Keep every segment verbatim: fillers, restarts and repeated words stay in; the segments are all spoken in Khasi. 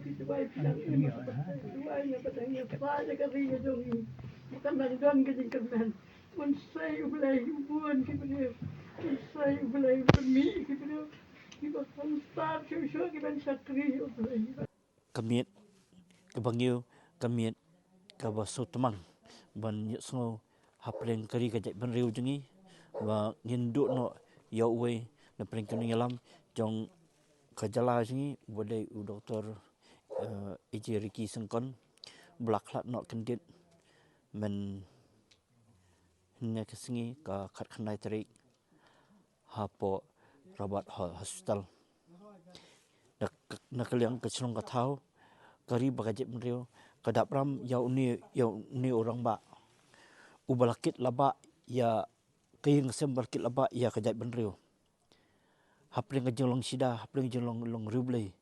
Ki duwai pynang i ma ka duwai nga ba dang ïa pla da ka ri ka jong i. Ba kan dang don ka jingkyrmen. Mynsiem U Blei u bun ki briew. Mynsiem U Blei u pynmih ki briew. Ki ba kan stad shuh shuh ki ban shakri U Blei. Ka miet kaba ngi ïoh, ka miet kaba sngewtmang ban ïohsngew hapdeng ka ri ka jaitbynriew jong ngi, ba ngin duh noh ïa uwei na pdeng ki nongïalam jong ka jylla jong ngi, uba dei u Doktor, eh, A J Ricky Syngkon, ba la khlad noh kyndit mynhynne ka sngi ka khatkhyndai tarik hapoh Robert Ho-, Hospital. Na, na ka liang ka shnong ka thaw, ka ri bad ka jaitbynriew ka dap ram ïa une, ïa une u rangbah uba la kit la bah ïa ka ïing sem, ba la kit la bah ïa ka jaitbynriew. Hapdeng ka jinglong shida, hapdeng ka jinglong, long riewblei,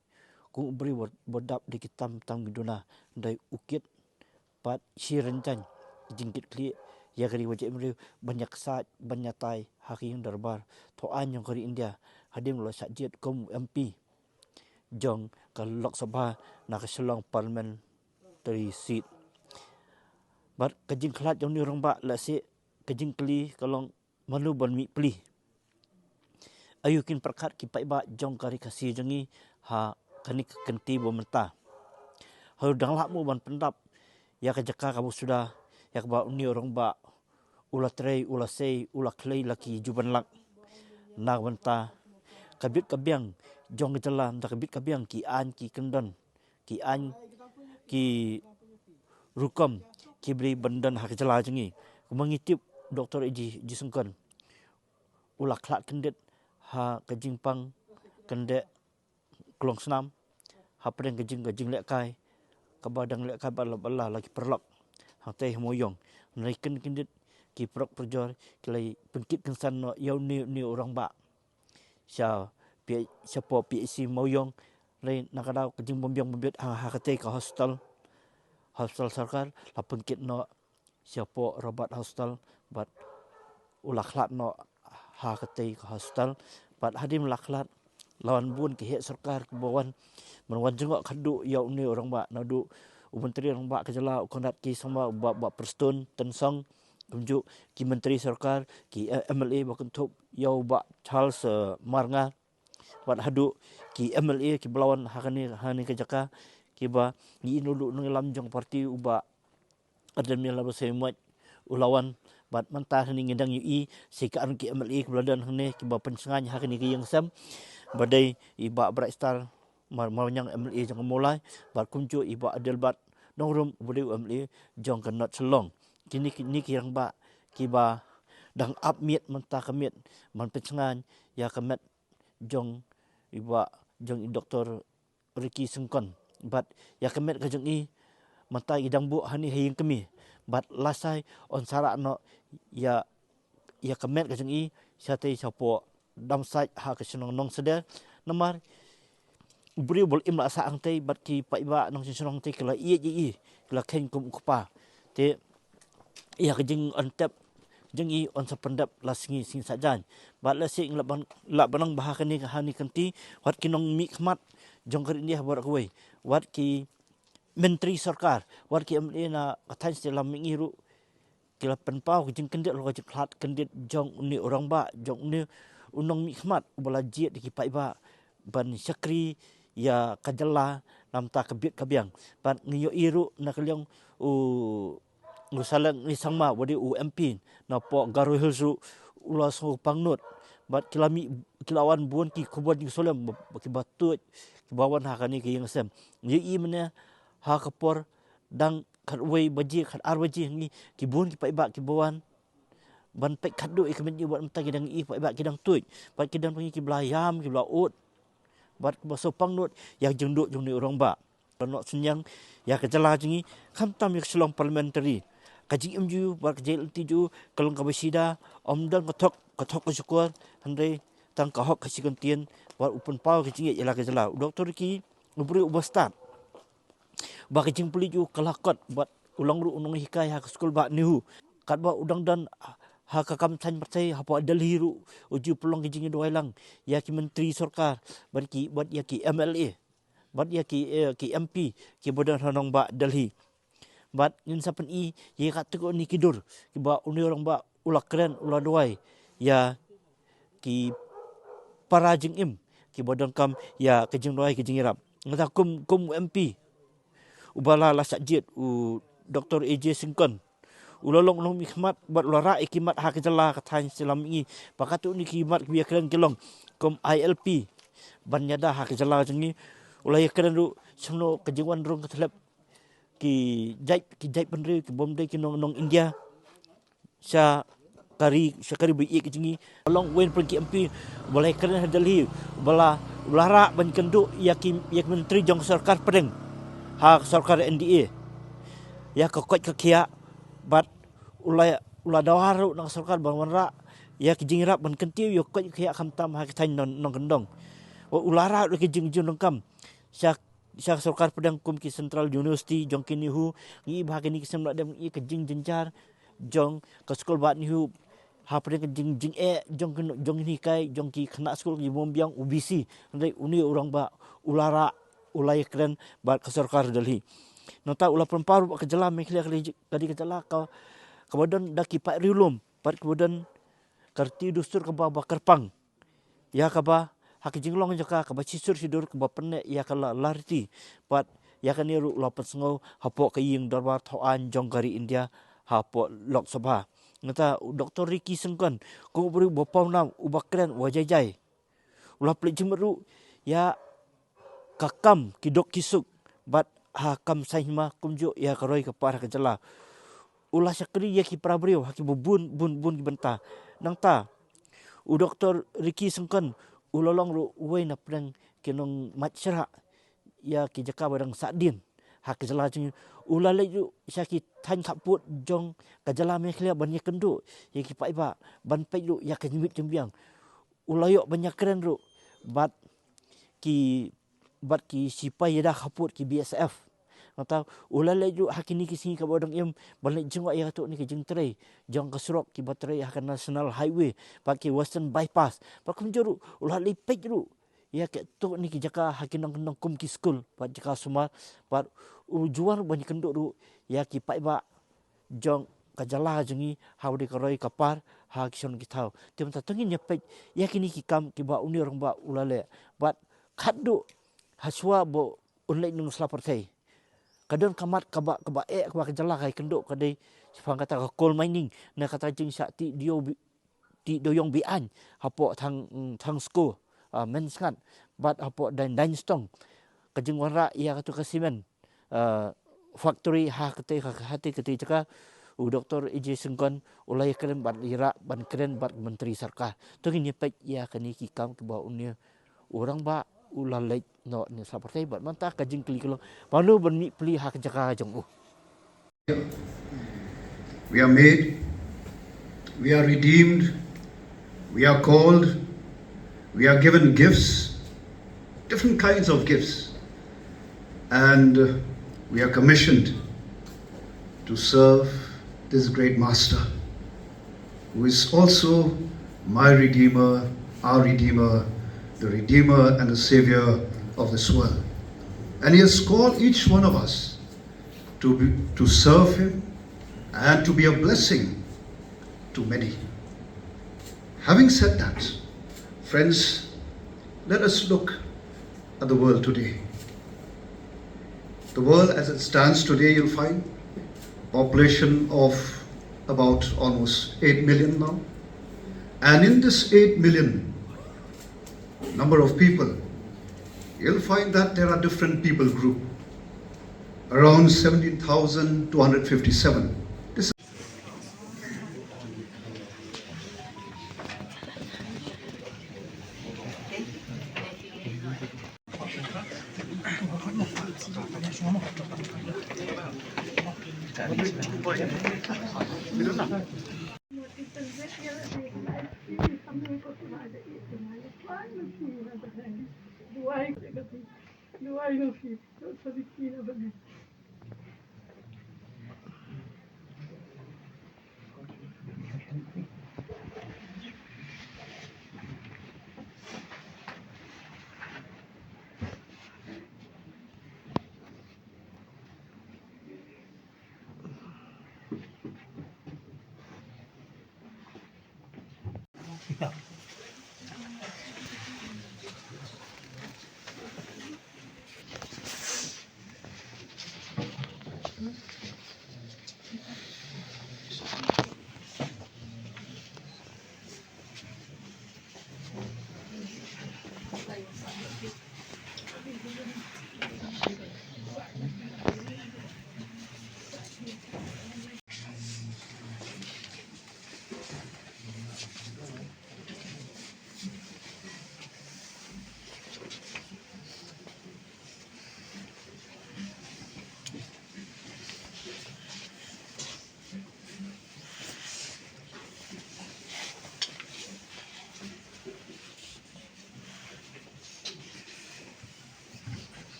kum u briew ba, ba dap da ki tam tam ki duna, hynrei u kit bad shi ryngkang ka jingkitkhlieh ïa ka ri bad ka jaitbynriew ban ïaksaid ban ïatai ha ka ïing dorbar thaw aiñ jong ka ri India, hadien ba la shah jied kum u M P jong ka Lok Sabha na ka Shillong Parliamentary Seat. Bad ka jingkhlad jong une u rangbah, lehse ka jingkylli ka long, mano ban mih pli? Aïu kin pyrkhat ki paidbah jong ka ri Khasi jong ngi ha kane ka kynti ba mynta? Haduh dang lah mo ban pyndap ïa ka jaka kaba suda, ïa kaba une u rangbah u la trei, u la sei, u la khlei la ki ju ban lak? Na ka bynta ka bit ka biang jong ka jylla, na ka bit ka biang ki aiñ ki kyndon, ki aiñ ki rukom kiba dei ban don ha ka jylla jong ngi. Kumba ngi tip, Doktor A J, A J Syngkon u la khlad kyndit ha ka jingpang kyndit klong snam hapdeng ka jing, ka jinglehkai kaba dang lehkai bad la, bad la, la ki paralok hangtei ha Mawïong. Hynrei kyn, kyndit ki paralok parajor ki la pynkit kynsan noh ïa une, une u rangbah sha P-, shapoh P H C Mawïong. Hynrei na ka daw ka jingbym biang bym biang ha, ha katei ka hospital, hospital sorkar, la pynkit noh shapoh Robert Hospital bad u la khlad noh ha katei ka hospital. Bad hadien ba la khlad, la wan bun ki heh sorkar kiba wan, ban wan jngoh khadduh ïa une u rangbah, naduh u Myntri Rangbah ka jylla u Conrad K Sangma, u Bah, Bah Prestone Tynsong, kumjuh ki myntri sorkar, ki, eh, M L A ba kynthup ïa u Bah Charles, eh, Marngar, bad haduh ki M L A kiba la wan ha kane, ha kane ka jaka, kiba ngi ïohi naduh u nongïalam jong ka party, u Bah Ardent Miller Basaiawmoit, Mike u la wan. Bad mynta hangne ngi dang ïohi sa ki arngut ki M L A kiba la don hangne kiba pynshngaiñ ha kane ka ïing sem, ba dei i Bah Brightstar Mar-, Mawñiang, M L A jong ka Mawlai, bad kumjuh i Bah Adelbert Nongrum, uba dei u M L A jong ka North Shillong. Kine ki, kine ki rangbah kiba dang ap miet mynta ka miet ban pynshngaiñ ïa ka met jong i Bah, jong i Doktor Ricky Syngkon. Bad ïa ka met ka jong i mynta i dang buh hangne ha ïing kmie. Bad lashai yn sa rah noh ïa, ïa ka met ka jong i shatei shapoh Damsait ha ka shnong Nongsder. Namar u briew ba la im la sah hangtei bad ki paidbah nongshong shnong hangtei ki la ïeit ïa i, ki la kheiñ kum u kpa. Te ïa ka jingïontep jong i yn sa pyndep la sngi, sngi saitjaiñ. Bad lehse ngi lah ban, lah ban ong ba ha kane, ha kane ka kynti, wat ki nongmihkhmat jong ka ri India baroh kawei, wat ki myntri sorkar, wat ki M L A na ka thaiñ shatei lam mihngi ruh, ki la pynpaw ka jingkyndit, la ka jingkhlad kyndit jong une u rangbah, jong une u nongmihkhmat uba la jied da ki paidbah ban shakri ïa ka jylla na bynta ka bit ka biang. Bad ngi ïohi ruh na ka liang u, u Saleng Sangma, uba dei u M P napoh Garo Hills ruh, u la sngew pangnud. Bad ki la mih, ki la wan bun ki khubor jingsngewlem ba, ba kiba tuid kiba wan ha kane ka ïing sem. Ngi ïohi mynne ha ka por dang khatwei baje, khatar baje, ngi, ki bun ki paidbah kiba wan ban peit khadduh ïa ka met jong u, bad mynta ki dang ïohi paidbah ki dang tuid, bad ki dang pang, kiba la ïam, kiba la ud, bad kiba sngew pangnud ïa ka jingduh jong une u rangbah. Ka noh synñiang ïa ka jylla jong ngi, khamtam ïa ka Shillong Parliamentary. Ka jingim jong u bad ka jingleit jong u ka long kaba shida, ym don ka thok, ka thok ka shukor, hynrei tang ka hok ka shi kyntien, bad u pynpaw ka jingïeit ïa la ka jylla. U Doktor Ricky u briew uba stad, ba ka jingpule jong u ka la kot, bad u long ruh u nonghikai ha ka skul Bah NEHU. Katba u dang don ha ka kam thaiñ pyrthei hapoh Delhi ruh, u ju pynlong ka jingïaduwai lang ïa ki myntri sorkar bad ki, bad ïa ki M L A. bad ïa ki, eh, ki M P kiba don ha nongbah Delhi. Bad ngin sa pyni ïa katto katne ki dur kiba une u rangbah u la kren, u la duwai ïa ki para jingim kiba donkam ïa ka jingduwai, ka jingïarap. Nangta kum, kum u M P uba la, la shah jied, u Doktor A J Syngkon, u la long u nongmihkhmat bad u la rah ïa ki mat ha ka jylla, ka thaiñ, sha la mihngi. Bad katto katne ki mat kiba ïakren ki long kum I L P ban ïada ha ka jylla jong ngi. U la ïakren ruh sha kumno ka jingwan rung ka thlep ki jait, ki jaitbynriew kiba ym dei ki nong, nong India sha ka ri, sha ka ri ba ïeit ka jong ngi. Long uwei na pdeng ki M P uba la ïakren ha Delhi, uba la, uba la rah ban kynduh ïa ki, ïa ki myntri jong ka sorkar pdeng ha ka sorkar N D A ïa ka koit ka khiah. Bad u la, u la dawa ruh na ka sorkar ban wanrah ïa ki jingïarap ban kyntiew ïa ka koit ka khiah, khamtam ha ki thaiñ nong, nongkyndong. U la rah ruh ki jing, jingdonkam sha, sha ka sorkar pdeng kum ki Central University jong ki NEHU. Ngi i ba ha kine ki snem la dep ngi i ka jingjynjar jong ka skul bah NEHU hapdeng ka jing, jingeh jong ki, jong ki nonghikai, jong ki khynnah skul kiba ym biang, u B C. Hynrei une u rangbah u la rah, u la ïakren bad ka sorkar Delhi. Nangta u la pynpaw ruh ba ka jylla Meghalaya ka dei, ka dei ka jylla ka, kaba don da ki paid riewlum bad kaba don ka riti dustur kaba, ba kyrpang, ïa kaba ha ka jinglong jong ka, kaba shisur shidur, kaba pynneh ïa ka la, la riti. Bad ïa kane ruh la pynsngew hapoh ka ïing dorbar thaw aiñ jong ka ri India, hapoh Lok Sabha. Nangta u Doktor Ricky Syngkon, kum u briew ba pawnam, uba kren, uba jai jai, u la plie jingmut ruh ïa ka kam ki duk ki suk bad ha ka kam saiñ hima, kumjuh ïa ka roi ka par ha ka jylla. U la shakri ïa ki para briew ha kiba bun, bun, bun ki bynta. Nangta u Doktor Ricky Syngkon u la long ruh uwei na pdeng ki nongmait shrah ïa ki jaka ba dang sahdien ha ka jylla jong ngi. U la leit ruh sha ki thaiñ khappud jong ka jylla Meghalaya ban ïakynduh ïa ki paidbah, ban peit ruh ïa ka jingmut jingbiang. U la ïoh ban ïakren ruh bad ki, bad ki sipai ïada khappud, ki B S F. Nangta u la leit ruh ha kine ki sngi kaba dang im ban leit jngoh ïa katto katne ki jingtrei jong ka surok kiba trei ha ka National Highway bad ki Western Bypass. Bad kumjuh ruh u la leit peit ruh ïa katto katne ki jaka ha ki nongkyndong kum ki skul bad jaka sumar. Bad u ju wan ban ïakynduh ruh ïa ki paidbah jong ka jylla jong ngi ha u dei ka roi ka par ha ki shong ki thaw. Te mynta to ngin ïa peit ïa kine ki kam kiba une u rangbah u la leh. Bad khatduh hashwa ba un leit nong sla pyrthei, ka don ka mat kaba, kaba eh kaba ka jylla ka ïakynduh, ka dei shaphang kata ka coal mining, na kata jingshah tih dieng bi, tih dieng biang hapoh Thang, Thang Sko, ah, Mynsngat, bad hapoh Dai, Dai Stong ka jingwanrah ïa katu ka cement, ah, factory ha kata, ha kata, kata jaka. U Doktor A J Syngkon u la ïakren bad ïarap ban kren bad Myntri Sorkar. To ngin ïa peit ïa kane ki kam kiba une u rangbah u la leit noh nong sla pyrthei. Bad mynta ka jingkylli ka long, mano ban mih pli ha ka jaka jong u? We are made, we are redeemed, we are called, we are given gifts, different kinds of gifts, and, uh, we are commissioned to serve this great master, who is also my Redeemer, our Redeemer, the Redeemer and the Savior of this world. And he has called each one of us to be, to serve him and to be a blessing to many. Having said that, friends, let us look at the world today. The world as it stands today, you'll find population of about almost eight million now. And in this eight million number of people, you'll find that there are different people group, around seventeen thousand two hundred fifty-seven. This